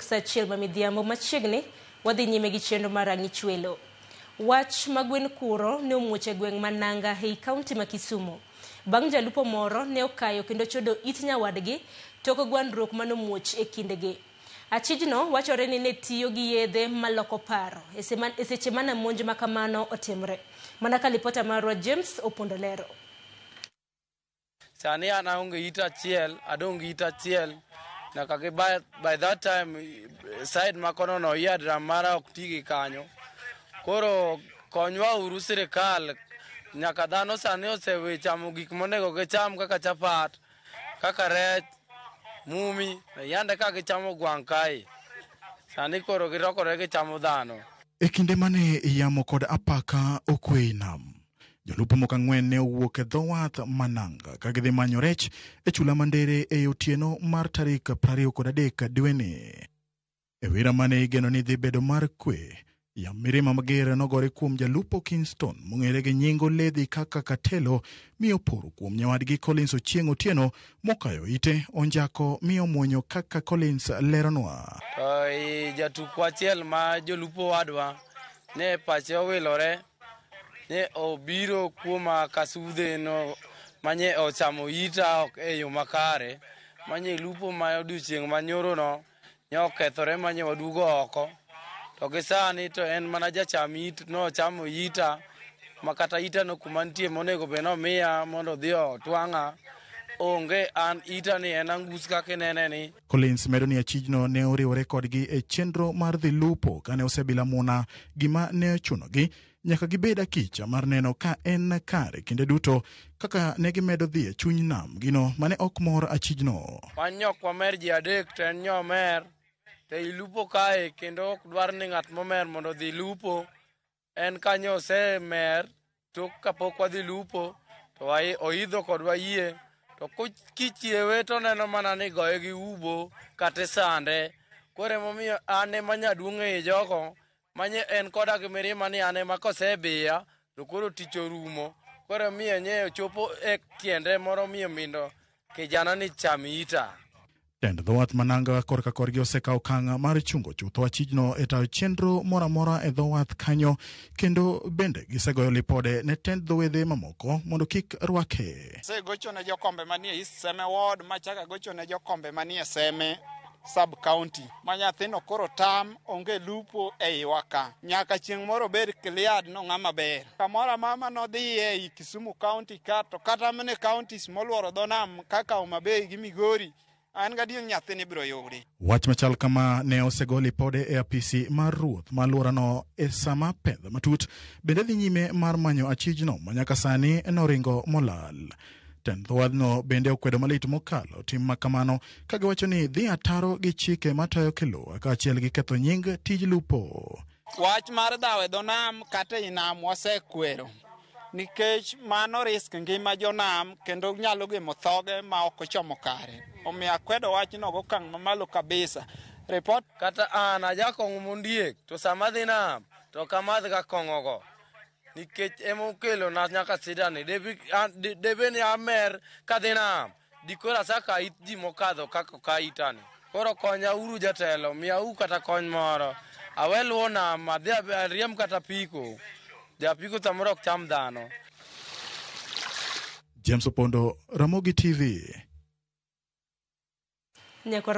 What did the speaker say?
Saa achiel ma midhiambo machiegni wadhi nyime gi chenro mar rang'ich welo. Wach ma gwen kuro ne omuoch e gweng' ma Nanga ei kaunti ma Kisumu. Bang' jalupo moro ne okayo kendo chodo it nyawadgi tok gwandruok mane omuoch e kindgi. Achijno wachore ni ne tiyo gi yedhe maloko paro e seche mane monj ma kamano otimre. Mana ka lipota marwa James Opondo lero. Sani an aonge it achiel, adong' gi it achiel. Nyaka gi by that time side ma kono no eardrum mara ok ti gi kanyo. Koro konywa uru sirikal nyaka dhano sani osewe chamo gik monego gicham kaka chapat, kaka rech, mumi, yande ka gichamo gwang' kae. Sani koro girokore gichamo dhano. E kinde mane yamo kod apaka okwe e nam, jolupo moko ang'wen ne owuok e dho wath ma Nanga ka gidhi manyo rech e chula ma Ndere e otieno mar tarik 23 dweni. E wira mane igeno ni dhi bedo mar kwe, yam mirima mager nogore kuom jalupo Kingston mong'ere gi nying oledhi kaka Katelo mi oporo kuom nyawadgi Collins Ochieng' Otieno mokayo ite onjako mi omuonyo kaka Collins leronwa. To i jatukwa achiel ma jolupo wadwa ne pache owilore ne obiro kuoma kasudhe no manye ochamo ita ok e yo makare manye lupo ma odiochieng' manyoro no ne okethore manye waduogo oko to gi sani to en mana jacham it nochamo ita ma kata ita no kuma nitie monego bed nomiya mondo odhi otwang'a onge an ita ni en angus kaka inene ni. Collins medo ni achijno ne oriwore kodgi e chenro mar dhi lupo kane osebila muna gima ne ochunogi nyaka gibed akicha mar neno ka en kare kinde duto kaka ne gimedo dhi e chuny nam gino mane ok mor achijno. Wan nyok wamer ji adek to en nyomer to ilupo kae kendo ok dwar ni ng'at momer mondo odhi lupo. En kanyo osemer tok kapok wadhi lupo to oidho kodwa yie to kichiewe to oneno mana ni goye gi ubo kata isande. Koro emomiyo an ema nyaduong' ei jogo manye en koda gi mirima ni an ema kosebiya to koro tich orumo. Koro emiyo nye ochopo e tiende moro miyo mindo kijana ni cham ita. Tend dho wath ma Nanga korka korgi osekawo okang' mar chungo chutho achijno e tayo chenro moro amora e dho wath kanyo kendo bende gisegoyo lipode ne tend dho wedhe mamoko mondo kik rwake. Asegocho ne jokombe manie East Seme Ward machako agocho ne jokombe manie Seme sub county ma nyathino koro tam onge lupo e iwa ka nyaka chieng' moro obed cleared no ng'ama ber kamoro amora nodhiye ei Kisumu county ka to kata mana counties moluoro dho nam kaka Homa Bay gi Migori an gadier nyathini ibiro yudi. Wach machal kama ne osego lipode e apisi mar ruoth ma alworano e sama pedha matut bende dhi nyime mar manyo achijno ma nyaka sani noringo molal. Tend dho wadhno bende okwedo malit mokalo tim ma kamano ka giwacho ni dhi ataro gi chike matayo kelo kaachiel gi ketho nying tij lupo. Wach mar dhawo e dho nam kata ei nam wasekwero nikech mano risk ngima jonam kendo nyalo gemo thoge ma ok ochomo kare. Omiyo akwedo wachno gokang' mamalo kabisa. Report Kata an ajakong'o mondiek to sama adhi nam to ok amadh ga kong'o go nikech emokelo na nyaka sida ni debe ni amer kadhi nam dikoro asaka it ji mokadho kaka oka itani. Koro konya uru jatelo, miya u kata kony moro. Awe luwo nam, adhi ariemb kata apiko. Japiko samoro ok cham dhano. James Opondo, Ramogi TV. Nyakwar